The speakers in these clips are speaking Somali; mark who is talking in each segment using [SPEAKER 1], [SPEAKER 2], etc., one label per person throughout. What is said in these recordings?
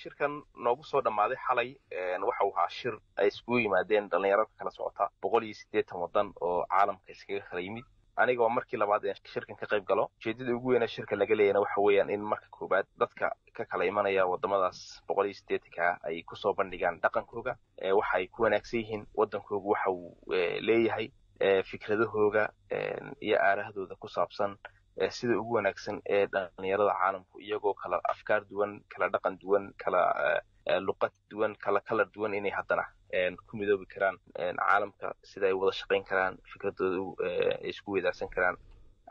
[SPEAKER 1] Shirkan noogu soo dhammaaday xalay waxa uu ahaa shir ay iskugu yimaadeen dhalinyaro ka kala socota 180 waddan oo caalamka iskaga kala yimid. Aniga waa markii labaad ee shirkan ka qayb galo. Ujeedada ugu weyne shirka laga leeyana waxa weeyaan in marka koowaad dadka ka kala imanaya wadamadaas 180-ka ay kusoo bandhigaan dhaqankooga, waxa ay ku wanaagsan yihiin waddankooga, waxa uu leeyahay, fikradahooga iyo aarahdooda ku saabsan sida ugu wanaagsan ee dhalinyarada caalamku, iyagoo kala afkaar duwan, kala dhaqan duwan, kala luqad duwan, kala kalar duwan, inay haddana ku midoobi karaan caalamka, sida ay wada shaqayn karaan, fikradooda ay isku weydaarsan karaan,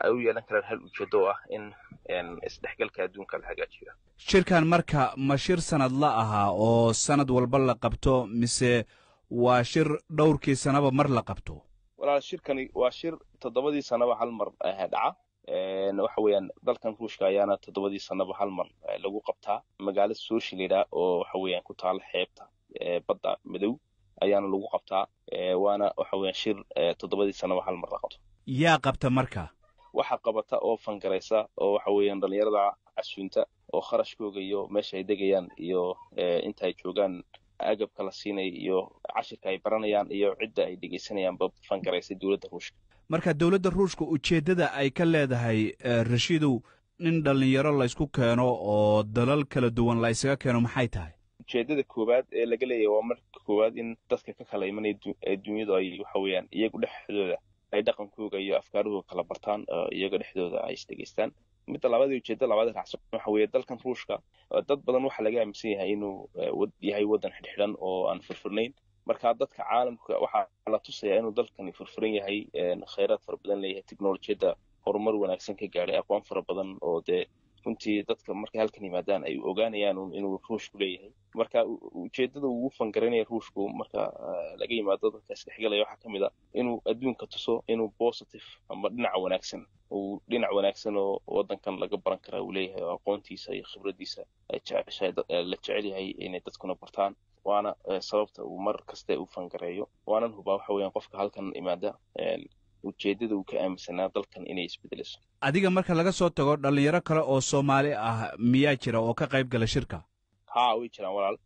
[SPEAKER 1] ay u yeelan karaan hal ujeedo oo ah in isdhexgalka adduunka la hagaajiyo.
[SPEAKER 2] Shirkan marka ma shir sanad la ahaa oo sanad walba la qabto, mise waa shir dhowrkii sanaba mar la qabto?
[SPEAKER 1] Walaal, shirkani waa shir 7dii sanaba hal mar dhaca. Waxa weeyaan dalkan Ruushka ayaana 7dii sanaba hal mar lagu qabtaa magaalo Sochi la oo waxa weeyaan ku taala xeebta Badda Madow ayaana lagu qabtaa. Waana waxa weeyaan shir 7dii sanaba hal mar la qabto.
[SPEAKER 2] Yaa qabta marka?
[SPEAKER 1] Waxa qabata oo fangaraysa oo waxa weeyaan dhalinyarada casuunta oo kharashkooga iyo meesha ay degayaan iyo inta ay joogaan agabka la siinaya iyo cashirka ay baranayaan iyo cidda ay dhegaysanayaanba fangaraysa dowladda Ruushka.
[SPEAKER 2] Marka dowladda Ruushka ujeeddada ay ka leedahay, Rashiidow, in dhallinyaro laysku keeno oo dalal kala duwan la ysaga keeno maxay tahay?
[SPEAKER 1] Ujeedada koowaad ee laga leeyahay waa marka koowaad in dadka ka kala imanaya dunyadu ay waxa weeyaan iyagu dhexdooda ay dhaqankooga iyo afkaarahooga kala bartaan, iyaga dhexdooda ay isdhegaystaan. Midda labaad ee ujeedada labaad raacsan waxa weeye dalkan Ruushka dad badan waxaa laga aaminsan yahay inuu yahay waddan xidhxidhan oo aan furfurnayn. Marka dadka caalamka waxaa la tusayaa inuu dalkani furfuran yahay, khayraad fara badan leeyahay, teknolojiyadda horumar wanaagsan ka gaadhay, aqoon fara badan oo dee runtii dadka markay halkan yimaadaan ay ogaanayaan inuu Ruushku leeyahay. Marka ujeedada ugu fangaranaya Ruushku, marka laga yimaado dadka isdhexgalaya, waxaa ka mid a inuu adduunka tuso inuu positive ama dhinaca wanaagsan uu dhinac wanaagsan oo waddankan laga baran karaa uu leeyahay, oo aqoontiisa iyo khibradiisa ay jeceshahay, la jecel yahay inay dadkuna bartaan. Waana sababta uu mar kasta u fangareeyo. Waanan hubaa waxa weeyaan qofka halkan imaada ujeedada uu ka aaminsanaa dalkan inay isbedelayso.
[SPEAKER 2] Adiga marka laga soo tago, dhallinyaro kale oo Soomaali ah miyaa jira oo ka qayb gala shirka?
[SPEAKER 1] Haa, way jiraan walaal.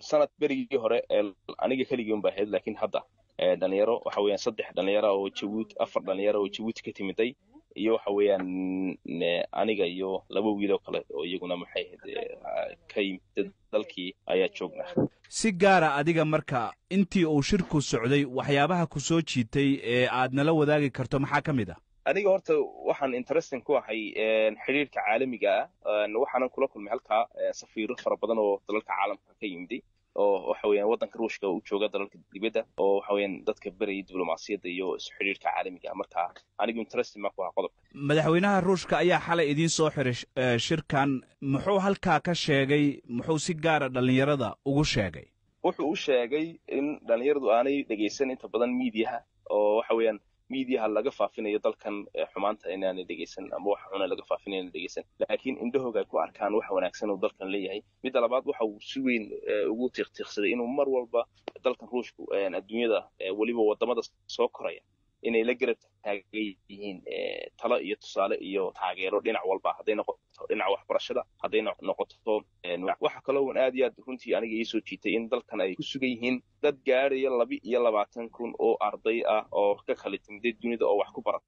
[SPEAKER 1] Sanad berigii hore aniga keligii un ba ahayd, laakiin hadda dhalinyaro waxa weeyaan saddex dhalinyaro oo Jabuuti, afar dhalinyaro oo Jabuuti ka timiday iyo waxa weeyaan aniga iyo laba wiil oo kale oo iyaguna maxay ahayd ka yimid dalkii ayaa joognaa.
[SPEAKER 2] Si gaara adiga marka, intii uu shirku socday waxyaabaha ku soo jiitay ee aad nala wadaagi karto maxaa ka mid ah?
[SPEAKER 1] Aniga horta waxaan interesting ku ahay xiriirka caalamiga ah. Waxaanan kula kulmay halkaa safiiro fara badan oo dalalka caalamka ka yimiday oo waxa weeyaan waddanka Ruushka u jooga dalalka dibadda, oo waxa weeyaan dadka berayay diblomaasiyadda iyo isu xiriirka caalamiga ah. Marka anigu interesting baan ku ahaa qodobka.
[SPEAKER 2] Madaxweynaha Ruushka ayaa xalay idiin soo xiray shirkan. Muxuu halkaa ka sheegay? Muxuu si gaara dhallinyarada ugu sheegay?
[SPEAKER 1] Wuxuu u sheegay in dhalinyaradu aanay dhegaysan inta badan miidiyaha, oo waxa weeyaan miidiyaha laga faafinayo dalkan xumaanta inaanay dhegaysan ama waxa xuna laga faafinayo inaanay dhegaysan, laakiin indhahooga ay ku arkaan waxa wanaagsan uu dalkan leeyahay. Midda labaad, waxa uu si weyn ugu tiiqtiiqsaday inuu mar walba dalkan Ruushku adduunyada, weliba wadamada soo koraya, inay la garab taagan yihiin talo iyo tusaale iyo taageero dhinac walba, hadday noqoto dhinaca waxbarashada, hadday noqoto waxa kaloo aad iyo aad runtii aniga ii soo jiitay in dalkan ay ku sugan yihiin dad gaadhaya 22,000 oo arday ah oo ka kala timiday dunida oo wax ku barata.